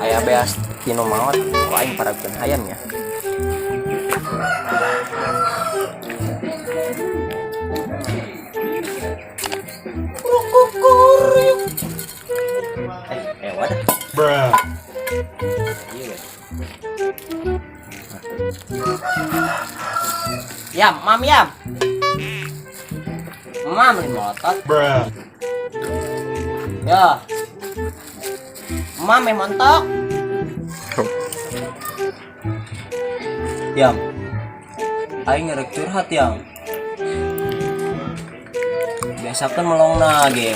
Aya beas tino maot, ku aing parabkeun hayam nya. Eh, wadah. Bruh. Iya, weh. Yam, mam yam. Mam ini motot. Bruh. Ya. Mam yang montok. Yam. Aing ngerek curhat yang. Biasa kan melongna ge.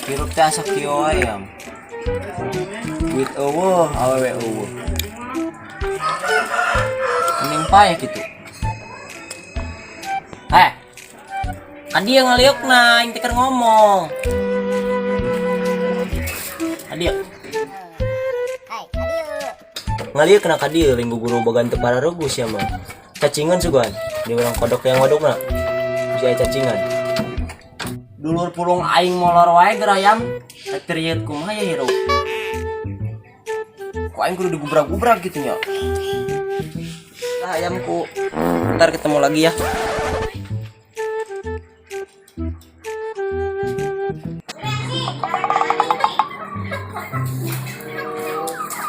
Hirup teh asa kieu wae yam. Duit eueuh, awewe eueuh. Mending paeh gitu. Eh. Kan dia ngaliukna, aing teh keur ngomong. Ka dieu. Ngaliukna ka dieu lain guru bagan teu pararugus ya mah. Cacingan sugan, di urang kodok yang wadukna. Bisa aya cacingan. Dulur pulung aing molor wae gerayam. Rek terieu kumaha ya hirup. Ku aing kudu digubrak-gubrak gitu nya. Lah ayamku. Ntar ketemu lagi ya.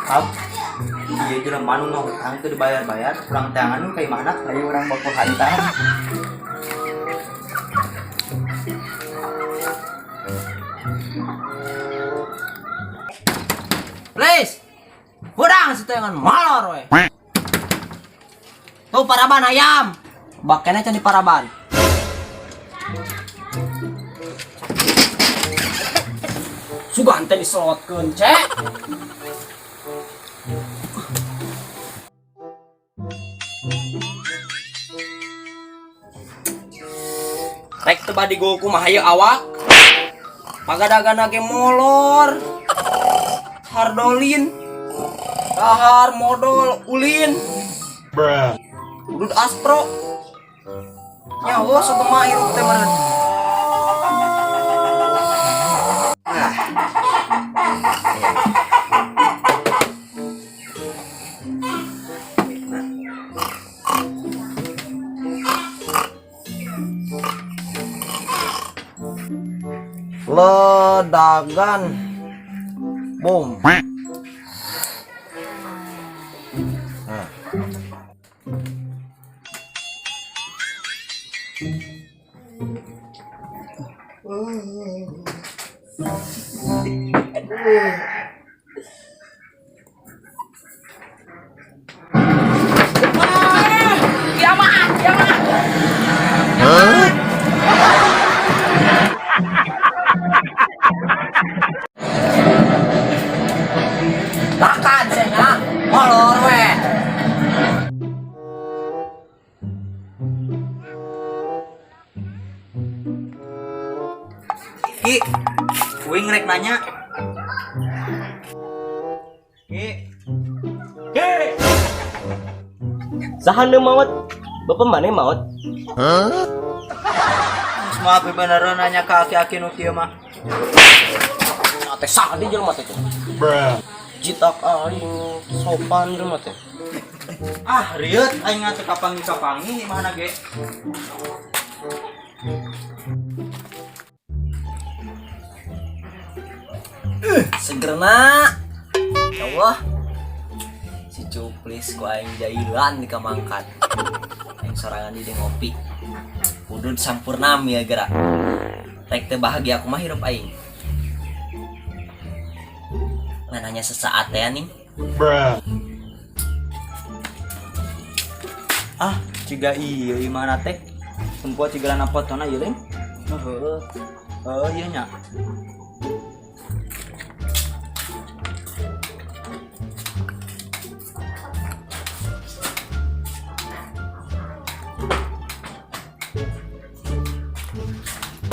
Kap, iya jelema nu ngahutang teu dibayar-bayar, kurang teangan nu ka imahna, ayo urang baku hantam. Please. Hudang situ yang molor we. Tuh paraban ayam. Bakena can di paraban. Sugan teh diselotkeun, Cek. Rek teu badi go kumaha ieu awak. Pagadagana ge molor. Hardolin. Dahar modol ulin. Bruh. Udud aspro. Nyawa satema hirup teh meureun. Ledagan bom. Nah. Makan saya molor we. Ki, kuing rek nanya. Ki, Ki. Saha nu maot? Bapak mana maot? Geus maaf beneran nanya ka aki-aki nu kieu mah. Teh saha di jelema teh? Bruh. Jitak aing sopan jelema teh. Ah, rieut aing teu kapangi-kapangi imahna ge. Segerna. Ya Allah. Si cuplis ku aing jailan di kamangkat. Aing sorangan di ngopi. Udud sampurna ya gerak. Rek teu bahagia kumaha hirup aing. Nanya sesaat ya nih. Bruh. Ah, ciga ieu imahna teh. Tempo ciga lana fotona ieu lain. Oh, heueuh. Heueuh ieu nya.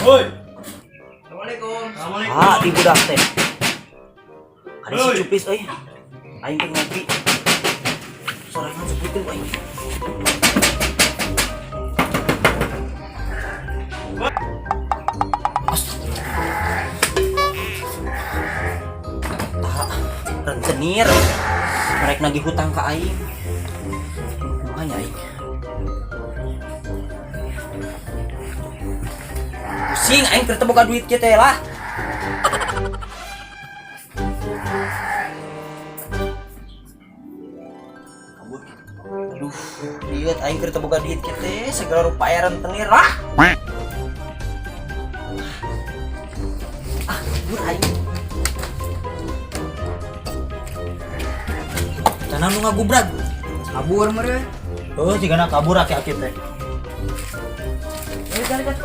Woi. Assalamualaikum. Assalamualaikum. Ah, di budak teh. Ada si cuplis euy. Aing teh ngopi. Sorangan sebutkeun aing. Rentenir. Mereka nagih hutang ka aing. Kumaha nya aing? Pusing aing keur teu boga duit kieu teh lah. Kabur. Aduh, lihat aing keur teu boga duit kieu teh segala rupa aya rentenir lah. Ah, kabur aing. Tanah nu ngagubrag. Kabur meureun. Oh, jigana kabur aki-aki teh. Ayo cari cari.